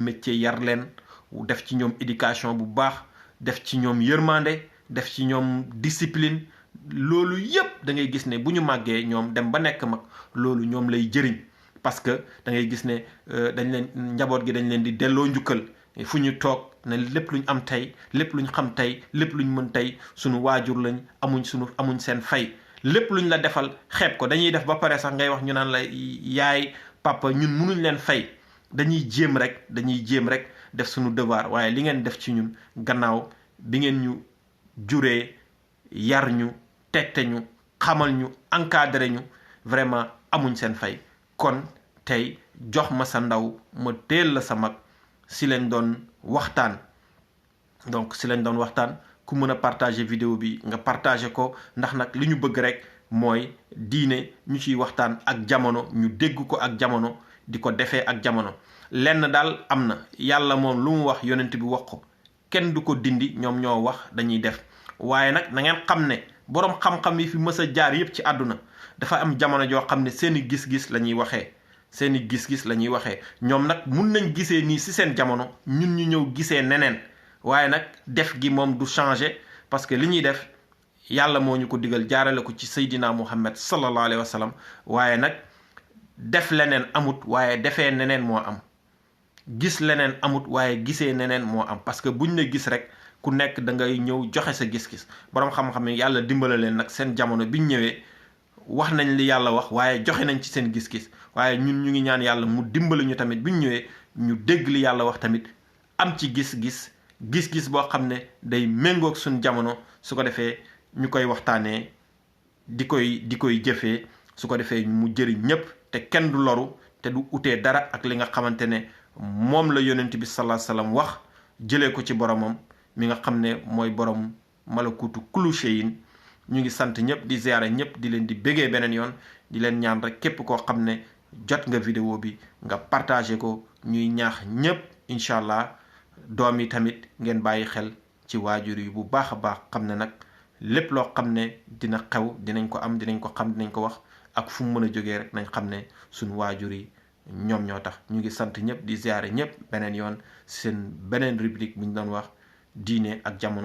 métier yar leen def ci ñoom éducation bu baax def ci ñoom yërmande def ci ñoom discipline loolu yépp da ngay gis ne bu ñu màggee ñoom dem ba nekk mag loolu ñoom lay jëriñ parce que da ngay gis ne dañ leen njaboot gi dañ leen di delloo njukkal fu ñu toog ne lépp luñ am tey lépp luñ xam tey lépp luñ mën tey sunu waajur lañ amuñ seen fay lépp luñ la defal xeeb ko dañuy def ba pare sax ngay wax ñu naan la yaay papa ñun mënuñ leen fay dañuy jéem rek def sunu devoir waaye li ngeen def ci ñun gannaaw bi ngeen ñu juree yar ñu tette ñu xamal ñu encadré ñu vraiment amuñ seen fay kon tey jox ma sa ndaw ma teel la sa mag si leen doon waxtaan donc si leen doon waxtaan ku mën a partager vidéo bi nga partager ko ndax nag li ñu bëgg rek mooy diine ñu ciy waxtaan ak jamono ñu dégg ko ak jamono di ko defee ak jamono lenn daal am na yàlla moom lu mu wax yonent bi wax ko kenn du ko dindi ñoom ñoo wax dañuy def waaye nag na ngeen xam ne boroom xam-xam yi fi mës a jaar yépp ci àdduna dafa am jamono joo xam ne seeni gis-gis la ñuy waxee ñoom nag mun nañ gisee nii ci seen jamono ñun ñu ñëw gisee neneen waaye nag def gi moom du changer parce que li ñuy def yàlla moo ñu ko digal jaarale ko ci Seydina Muhammad sallallahu alayhi wa sallam waaye nag def leneen amut waaye defee neneen moo am gis leneen amut waaye gisee neneen moo am parce que buñ ne gis rek ku nekk da ngay ñëw joxe sa gis-gis boroom xam-xam yi yàlla dimbala leen nag seen jamono biñ ñëwee wax nañ li yàlla wax waaye joxe nañ ci seen gis-gis waaye ñun ñu ngi ñaan yàlla mu dimbali ñu tamit biñ ñëwee ñu dégg li yàlla wax tamit am ci gis-gis boo xam ne day méngoog suñ jamono su ko defee ñu koy waxtaanee di koy jëfee su ko defee mu jëriñ ñépp te kenn du loru te du utee dara ak li nga xamante ne moom la yonent bi sallallahu alayhi wasallam wax jëlee ko ci boromam mi nga xam ne mooy borom malakutu kullu shay'in ñu ngi sant ñëpp di ziyaare ñëpp di leen di bégee beneen yoon di leen ñaan rek képp koo xam ne jot nga vidéo bi nga partagé ko ñuy ñaax ñëpp incha allah doom yi tamit ngeen bàyyi xel ci waajur yi bu baax a baax xam ne nag lépp loo xam ne dina xew dinañ ko am dinañ ko xam dinañ ko wax ak fu mu mën a jógee rek nañ xam ne suñu waajur yi ñoom ñoo tax ñu ngi sant ñëpp di ziyaare ñëpp beneen yoon seen beneen rubrique bu ñu doon wax diine ak jamono